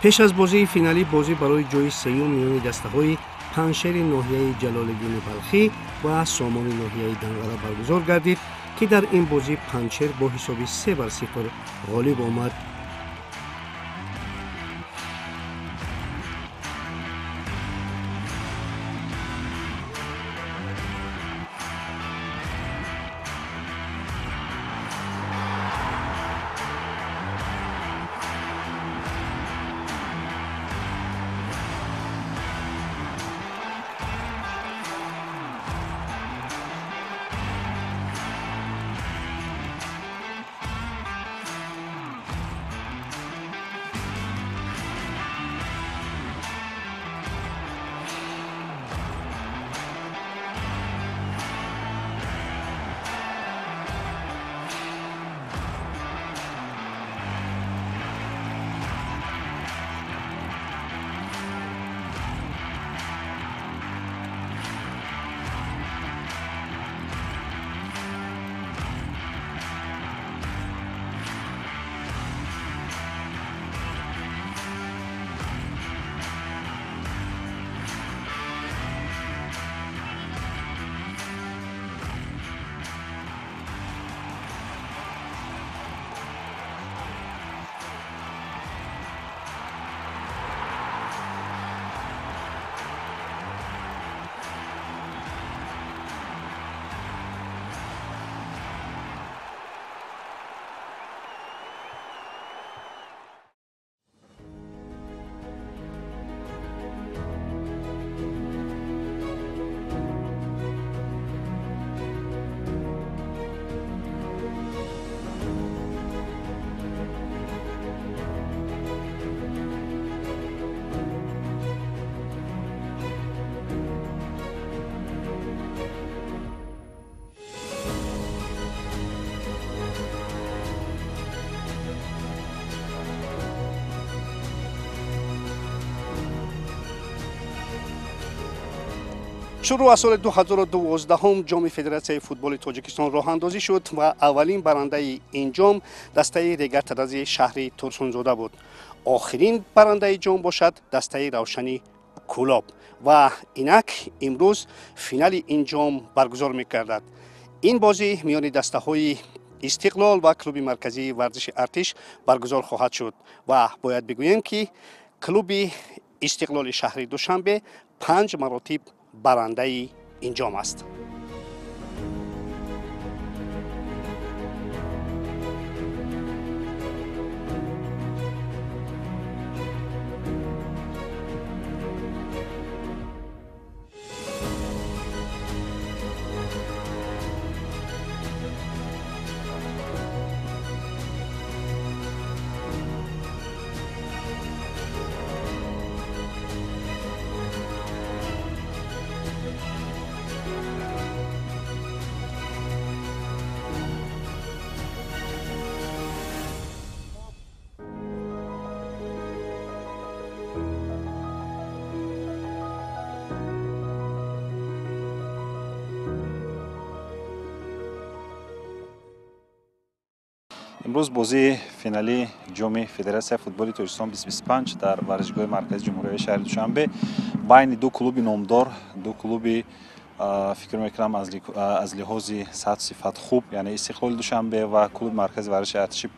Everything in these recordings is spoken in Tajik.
Пеш аз бозии финалӣ бозӣ барои ҷои сеюм миёни дастаҳои Панҷшери ноҳияи Ҷалолиддини Балхӣ ва Сомони ноҳияи Данғара баргузор гардид, ки дар ин бозӣ Панҷшер бо ҳисоби 3-0 ғолиб омад. Шурӯъ аз соли 2012 ҷоми Федератсияи футболи Тоҷикистон роҳандозӣ шуд ва аввалин барандаи ин ҷом дастаи Регар-ТадАЗи шаҳри Турсунзода буд. Охирин барандаи ҷом бошад дастаи Равшани Кӯлоб ва инак имрӯз финали ин ҷом баргузор мекардад. Ин бозӣ миёни дастаҳои Истиқлол ва клуби марказии варзиши Артиш баргузор хоҳад шуд ва бояд бигӯем, ки клуби Истиқлоли шаҳри Душанбе 5 маротиб барандаи ин ҷом аст. Имрӯз бозии финалии ҷоми Федератсияи футболи Тоҷикистон 2025 дар варзишгоҳи марказии ҷумҳуриявии шаҳри Душанбе байни ду клуби номдор, ду клуби фикр мекунам аз лиҳози сатҳ сифат хуб, яъне Истиқлоли Душанбе ва клуби маркази варзиши артиши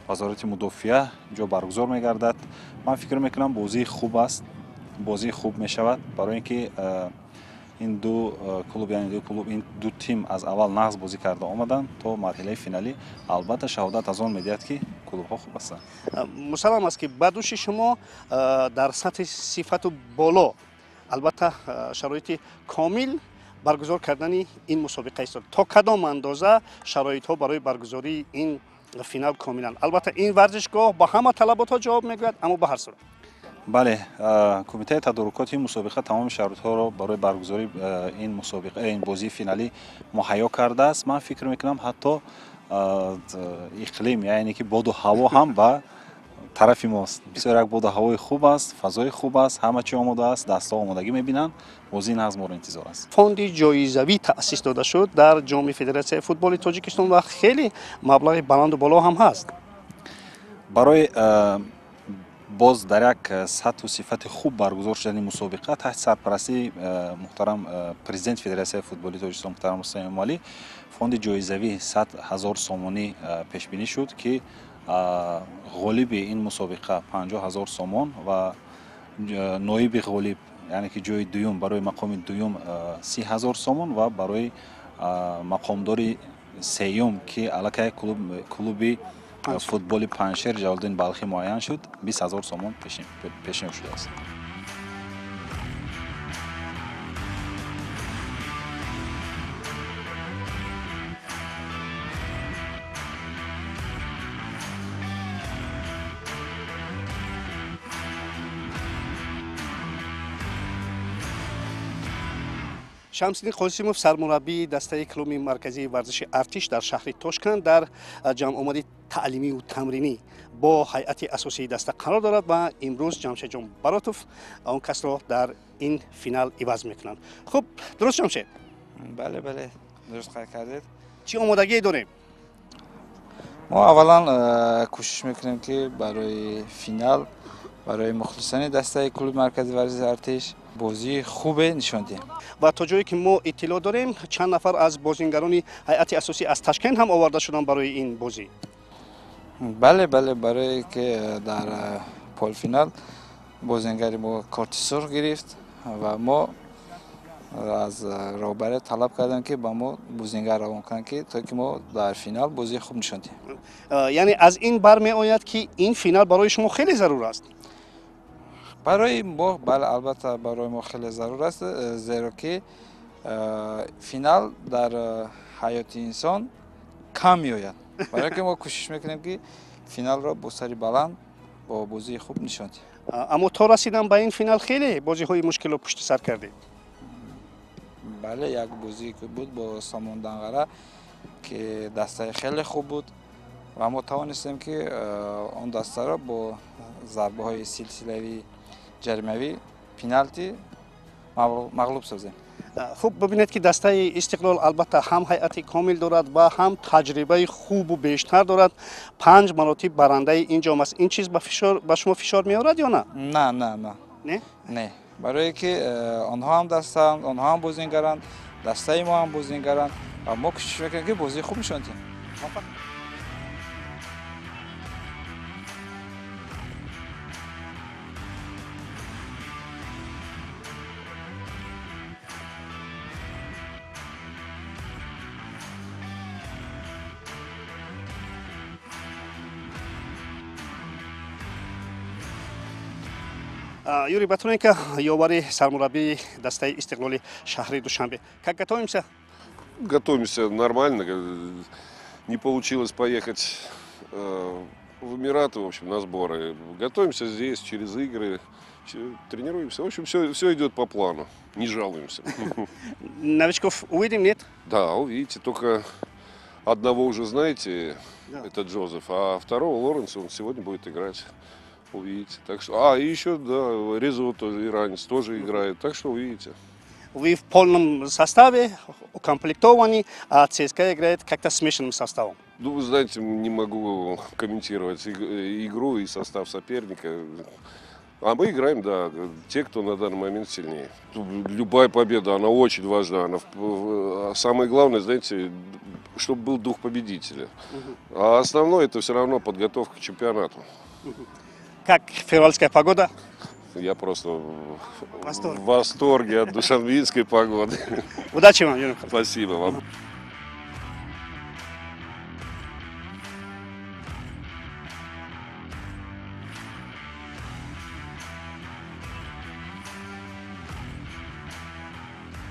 Вазорати мудофиа ҷо баргузор мегардад. Ман фикр мекунам бозии хуб аст, бозии хуб мешавад, барои ин ки ин ду клуб, яъне ду клуб, ин ду тим аз аввал нағз бозӣ карда омаданд то марҳилаи финалӣ. Албатта шаҳодат аз он медиҳад, ки клубҳо хуб ҳастанд. Мусаллам аст, ки ба дӯши шумо дар сатҳи сифату боло албатта шароити комил баргузор кардани ин мусобиқа истод. То кадом андоза шароитҳо барои баргузории ин финал комиланд? Албатта ин варзишгоҳ ба ҳама талаботҳо ҷавоб мегӯяд, аммо ба ҳар сурат. Бале, кумитаи тадорукоти ин мусобиқа тамоми шароитҳоро барои баргузории ин мусобиқа, ин бозии финалӣ муҳайё кардааст. Ман фикр мекунам ҳатто иқлим, яъне ки боду ҳаво ҳам ба тарафи мост. Бисёр як боду ҳавои хуб аст, фазои хуб аст, ҳама чи омода аст, дастҳо омодагӣ мебинанд. Бозии нағз моро интизор аст. Фонди ҷоизавӣ таъсис дода шуд дар ҷоми Федератсияи футболи Тоҷикистон ва хеле маблағи баланду боло ҳам ҳаст. Барои Боз дар як сатҳу сифати хуб баргузор шудани мусобиқа таҳти сарпарастии муҳтарам президенти Федератсияи футболи Тоҷикистон муҳтарам Рустам Эмомалӣ фонди ҷоизавӣ 100 000 сомонӣ пешбинӣ шуд, ки ғолиби ин мусобиқа 50 000 сомон ва ноиби ғолиб, яъне ки ҷои дуюм, барои мақоми дуюм 30 000 сомон ва барои мақомдори сеюм, ки аллакай клуби футболи Панҷшер Ҷалолиддин Балхӣ муайян шуд, 20 000 сомон пешниҳод шудааст. Шамсиддин Қосимов, сармураббии дастаи клуби марказии варзиши Артиш дар шаҳри Тошканд, дар ҷамъомади таълимию тамринӣ бо ҳайати асосии даста қарор дорад ва имрӯз Ҷамшедҷон Баротов он касро дар ин финал иваз мекунанд. Хуб, дуруст, Ҷамшед? Бале, бале, дуруст қайд кардед. Чӣ омодагие дорем? Мо аввалан кӯшиш мекунем, ки барои финал барои мухлисони дастаи клуби марказии варзиши Артиш бозии хубе нишон диҳем. Ва то ҷое ки мо иттилоъ дорем, чанд нафар аз бозингарони ҳайати асосӣ аз Ташкент ҳам оварда шуданд барои ин бозӣ. Бале, бале, барое ки дар полуфинал бозингари мо корти сурх гирифт ва мо аз роҳбарият талаб кардем, ки ба мо бозингар равон кунанд, ки то ки мо дар финал бозии хуб нишон диҳем. Яъне аз ин бармеояд, ки ин финал барои шумо хеле зарур аст. Барои мо, бале, албатта, барои мо хеле зарур аст, зеро ки финал дар ҳаёти инсон кам меояд. Барое ки мо кӯшиш мекунем, ки финалро бо сари баланд, бо бозии хуб нишон диҳем. Аммо то расидан ба ин финал хеле бозиҳои мушкилро пушти сар кардед. Бале, як бозие ки буд бо Сомон Данғара, ки дастаи хеле хуб буд ва мо тавонистем, ки он дастаро бо зарбаҳои силсилавии ҷаримавӣ, пеналти, мағлуб созем. Хуб, бибинед, ки дастаи Истиқлол албатта ҳам ҳайати комил дорад ва ҳам таҷрибаи хубу бештар дорад, панҷ маротиб барандаи ин ҷом аст. Ин чиз ба шумо фишор меорад ё на? На, на, на. Не. Не, барое ки онҳо ҳам дастаанд, онҳо ҳам бозингаранд, дастаи мо ҳам бозингаранд ва мо кӯшиш мекунем, ки бозии хуб нишон диҳем. Юрий Батуненко, ёвари сармураббии дастаи Истиқлоли шаҳри Душанбе. Как готовимся? Готовимся нормально. Не получилось поехать в Эмираты, в общем, на сборы. Готовимся здесь, через игры, тренируемся. В общем, все идет по плану. Не жалуемся. Новичков увидим, нет? Да, увидите. Только одного уже знаете, Да. Это Джозеф, а второго, Лоренса, он сегодня будет играть. Увидите. Так что, а, и еще, да, Резо тоже, иранец, тоже играет. Так что увидите. Вы в полном составе, укомплектованы, а ЦСКА играет как-то смешанным составом. Ну, вы знаете, не могу комментировать игру и состав соперника. А мы играем, да, те, кто на данный момент сильнее. Тут любая победа, она очень важна. Самое главное, знаете, чтобы был дух победителя. А основное — это все равно подготовка к чемпионату. Как февральская погода? Я просто в Восторг. В восторге от душанбинской погоды. Удачи вам, Юрий Михайлович. Спасибо вам.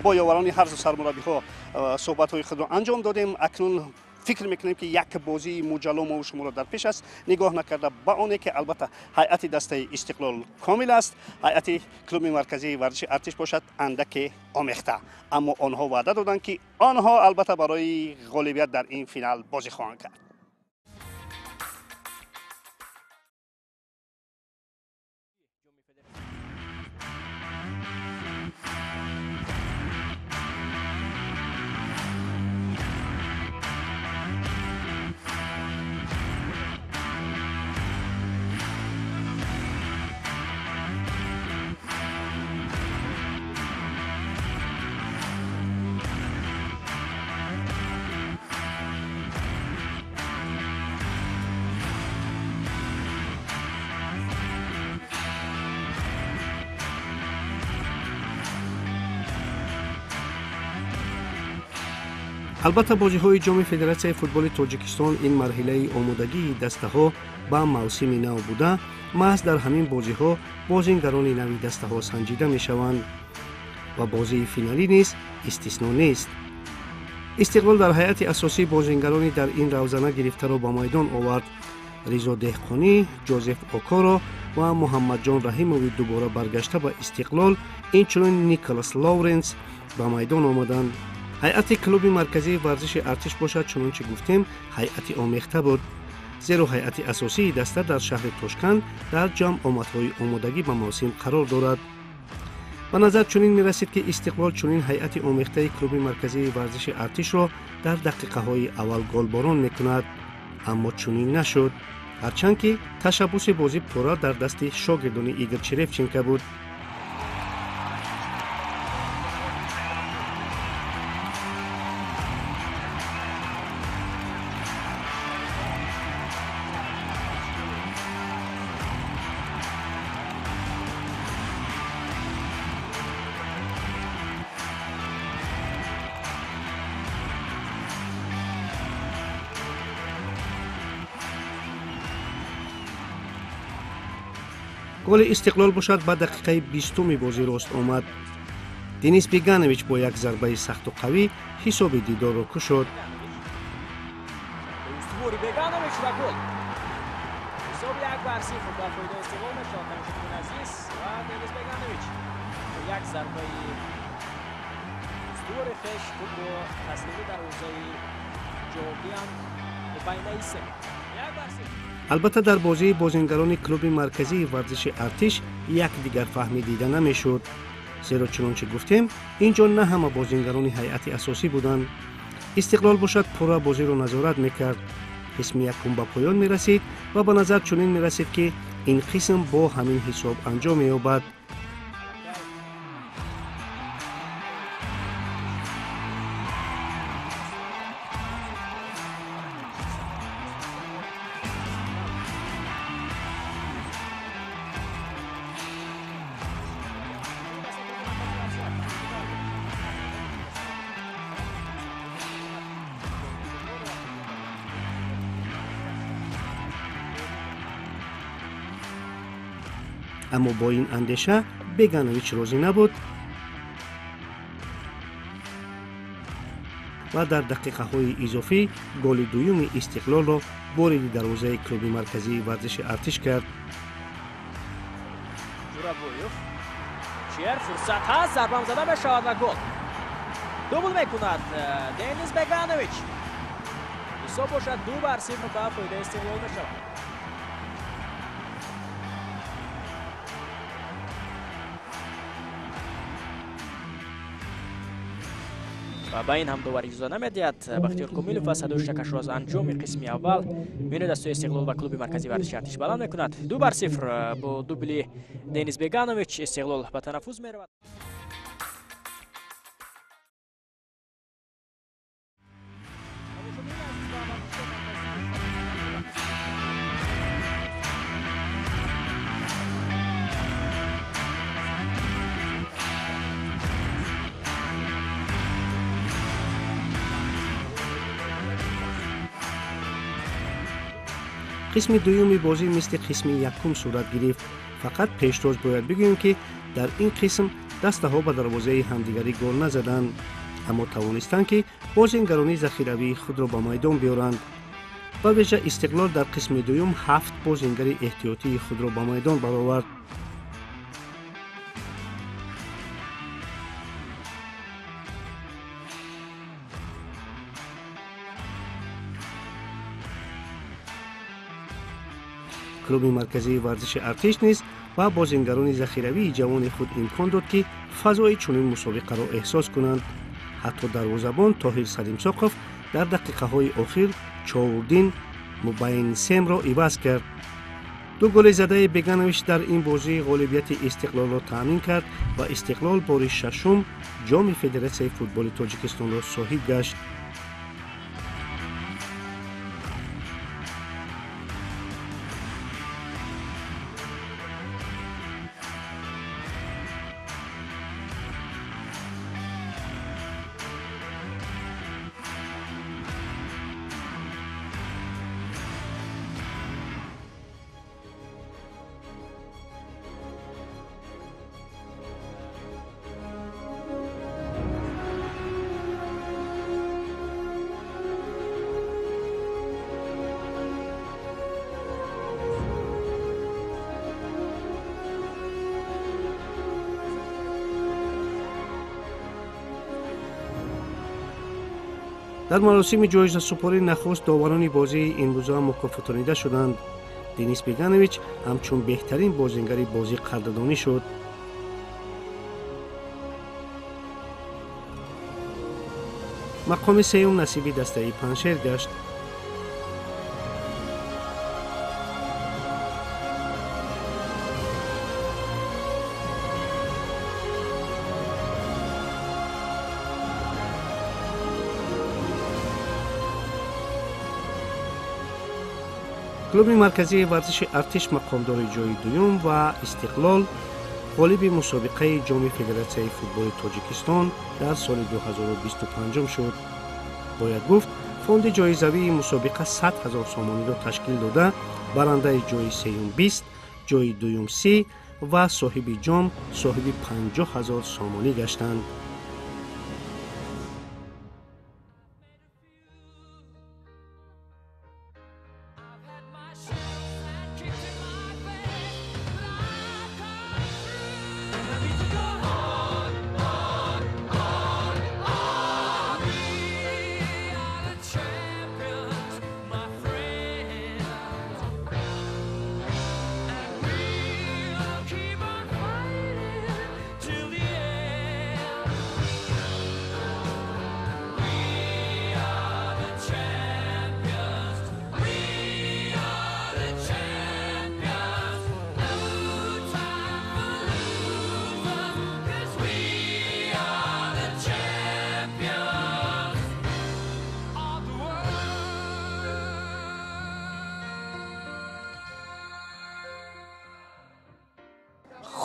Бо ёварони ҳар ду сармураббиҳо суҳбатҳои худро анҷом додем. Акнун фикр мекунем, ки як бозии муҷалло мову шуморо дар пеш аст. Нигоҳ накарда ба оне ки албатта ҳайати дастаи Истиқлол комил аст, ҳайати клуби марказии варзиши Артиш бошад андаке омехта, аммо онҳо ваъда доданд, ки онҳо албатта барои ғолибият дар ин финал бозӣ хоҳанд кард. Албатта, бозиҳои ҷоми Федератсияи футболи Тоҷикистон ин марҳилаи омодагии дастаҳо ба мавсими нав буда, маҳз дар ҳамин бозиҳо бозингарони нави дастаҳо санҷида мешаванд ва бозии финалӣ низ истисно нест. Истиқлол дар ҳайати асосӣ бозингарони дар ин равзана гирифтаро ба майдон овард. Ризо Деҳқонӣ, Ҷозеф Окоро ва Муҳаммадҷон Раҳимови дубора баргашта ба Истиқлол, инчунин Николас Лоуренс ба майдон омаданд. Ҳайати клуби марказии варзиши Артиш бошад, чунончи гуфтем, ҳайати омехта буд, зеро ҳайати асосии даста дар шаҳри Тошканд дар ҷамъомадҳои омодагӣ ба мавсим қарор дорад. Ба назар чунин мерасид, ки Истиқлол чунин ҳайати омехтаи клуби марказии варзиши Артишро дар дақиқаҳои аввал голборон мекунад, аммо чунин нашуд, ҳарчанд ки ташаббуси бозӣ пурра дар дасти шогирдони Игор Черевченко буд. Голи Истиқлол бошад, ба дақиқаи 20-уми бозӣ рост омад. Денис Беганович бо як зарбаи сахту қавӣ ҳисоби дидорро кушод. Устувори Беганович ва гол. Ҳисоб 1-0 ба фоидаи Истиқлол мешавад, тамошобинони азиз, ва Денис Беганович бо як зарбаи устувори хеш тӯбро таслими дарвозаи ҷавобиам Байнаисе. 1-0. Албатта, дар бозии бозингарони клуби марказии варзиши Артиш якдигарфаҳмӣ дида намешуд, зеро чунончи гуфтем, ин ҷо на ҳама бозингарони ҳайати асосӣ буданд. Истиқлол бошад, пурра бозиро назорат мекард. Қисми якум ба поён мерасид ва ба назар чунин мерасид, ки ин қисм бо ҳамин ҳисоб анҷом меёбад. Аммо бо ин андеша Беганович розӣ набуд ва дар дақиқаҳои изофӣ голи дуюми Истиқлолро вориди дарвозаи клуби марказии варзиши Артиш кард. Ҷурабоев, чер фурсат ҳаст, зарбам зада мешавад ва гол. Дубл мекунад Денис Беганович. Ҳисоб бошад 2-0 ба фоидаи Истиқлол мешавад. Ва ба ин ҳам довар иҷоза намедиҳад. Бахтиёр Комилов ва садои шакашро аз анҷоми қисми аввал миёни дастаи Истиқлол ва клуби марказии варзиши Артиш баланд мекунад. 2-0 бо дубли Денис Беганович Истиқлол ба танаффус меравад. Қисми дуюми бозӣ мисли қисми якум сурат гирифт. Фақат пештоз бояд бигӯем, ки дар ин қисм дастаҳо ба дарвозаи ҳамдигарӣ гол назаданд, аммо тавонистанд, ки бозингарони захиравии худро ба майдон биёранд. Ба вижа Истиқлол дар қисми дуюм 7 бозингари эҳтиётии худро ба майдон баровард. Клуби марказии варзиши Артиш низ ба бозингарони захиравии ҷавони худ имкон дод, ки фазои чунин мусобиқаро эҳсос кунанд. Ҳатто дарвозабон Тоҳир Салимсоқов дар дақиқаҳои охир Чоурдин Мубайнсемро иваз кард. Ду голи задаи Беганович дар ин бозӣ ғолибияти Истиқлолро таъмин кард ва Истиқлол бори шашум ҷоми Федератсияи футболи Тоҷикистонро соҳиб гашт. Дар маросими ҷоизасупорӣ нахуст доварони бозии имрӯза мукофотонида шуданд. Денис Беганович ҳамчун беҳтарин бозингари бозӣ қадрдонӣ шуд. Мақоми сеюм насиби дастаи Панҷшер гашт. Клуби марказии варзиши Артиш мақомдори ҷои дуюм ва Истиқлол ғолиби мусобиқаи Ҷоми Федератсияи футболи Тоҷикистон дар соли 2025 шуд. Бояд гуфт, фонди ҷоизавии мусобиқа 100 000 сомониро ташкил дода, барандаи ҷои сеюм 20, ҷои дуюм 30 ва соҳиби ҷом соҳиби 50 000 сомонӣ гаштанд.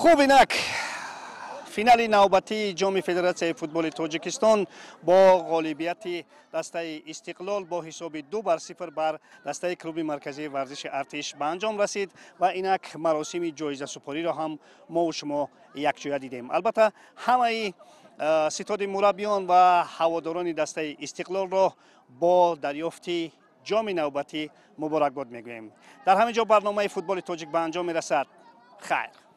Хуб, инак финали навбатии Ҷоми Федератсияи футболи Тоҷикистон бо ғолибияти дастаи Истиқлол бо ҳисоби 2-0 бар дастаи клуби марказии варзиши Артиш ба анҷом расид ва инак маросими ҷоизасупориро ҳам мову шумо якҷоя дидем. Албатта, ҳамаи ситоди мураббиён ва ҳаводорони дастаи Истиқлолро бо дарёфти ҷоми навбатӣ муборакбод мегӯем. Дар ҳамин ҷо барномаи футболи тоҷик ба анҷом мерасад. Хайр.